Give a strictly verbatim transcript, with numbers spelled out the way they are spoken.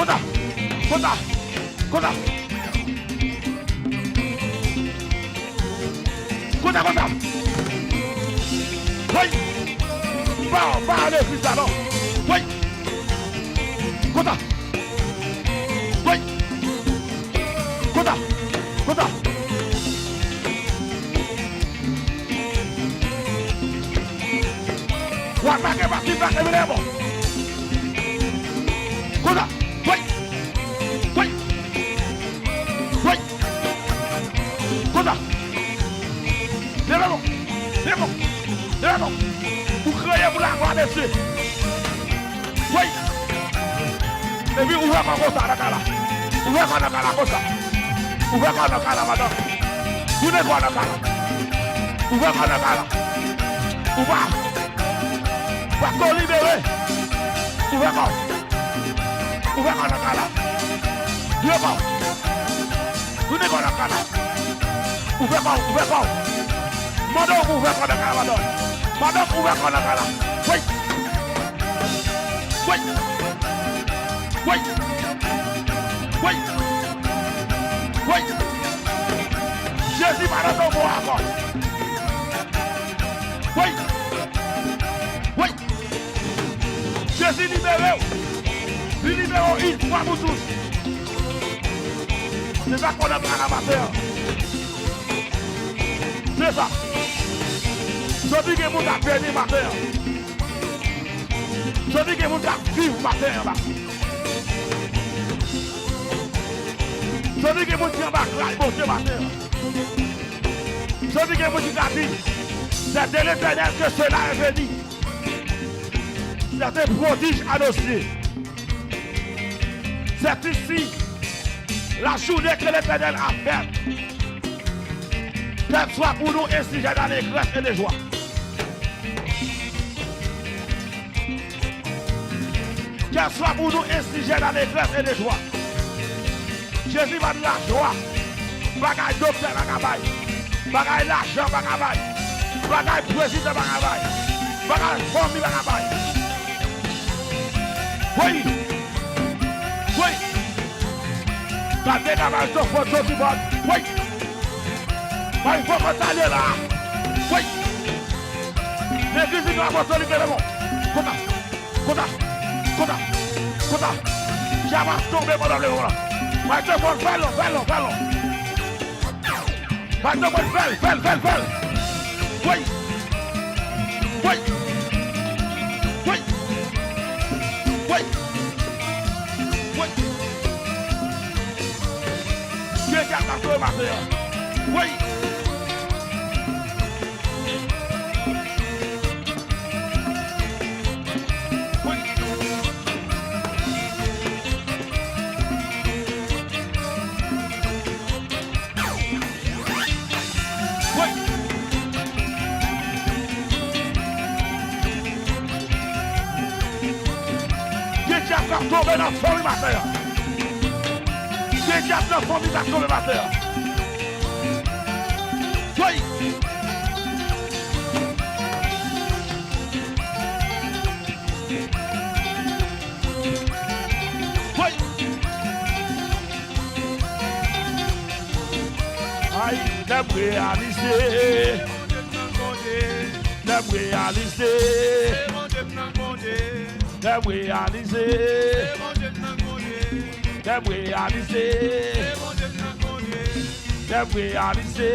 Konsa! Konsa! Konsa! Konsa, konsa! Woy! Pa, pa ale Kris la non! Woy! Konsa! Woy! Konsa! Konsa! W ap make pati, make vire bon. Konsa. Woy. Woy. Woy. Konsa. Leve bon. Leve bon. Leve bon. Ou kreye pou laglwa de Dye. Woy! Epi ouvè kò konsa nan kay la. Ouvè kò nan kay la konsa. Ouvè kò nan kay la, madanm. Tounen kò nan kay la. Ouvè kò nan kay la. Ou pa. Pastè w libere. Ouvè kò. Ouvè kò nan kay la. Ouvè kò. Tounen kò nan kay la. Ouvè kò, ouvè kò. Mande w pou ouvè kò nan kay la, madanm. Madanm, ouvè kò nan kay la. Woy! Woy! Woy! Woy! Woy! Jezi pa nan tonbo a ankò. Woy! Woy! Jezi libere w. Li libere w une fois pour tous. Se sa k konnen kanavatè an. Se sa. Jodi gen moun k ap beni maten an. Jodi gen moun k ap viv maten an la. Jodi gen moun ki anba gras Bondye maten an. Jodi gen moun ki ka di, c'est de l'Éternel que cela est venu. C'est un prodige annoncé. C'est ici la journée que l'Éternel a faite. Qu'elle soit pour nous un sujet d'allégresse et de joie. Qu'elle soit pour nous un sujet d'allégresse et de joie. Jezi ban nou lajwa. Bagay doktè pa ka bay. Bagay lajan pa ka bay. Bagay prezidan pa ka bay. Bagay fanmi pa ka bay. Woy! Woy! Gade gaba Jofò Jozibòn. Woy! Bay fò konsa l ye la. Woy! Legliz Inyo Apostolik leve men w. Konsa. Konsa. Konsa. Konsa. Djab ap tonbe pandan m leve men w la. Bay Jofò, fè l non, fè l non, fè l non. Bay Jofò, fè l, fè l, fè l, fè l. Woy! Woy! Woy! Woy! Woy! Dye djab ap tonbe maten an. Woy! Gen djab k ap tonbe nan fanmi maten an. Gen djab nan fanmi k ap tonbe maten an. Woy! Woy! Ay, lè m reyalize. Lè m reyalize. Lè m reyalize. Lè m reyalize. Lè m reyalize.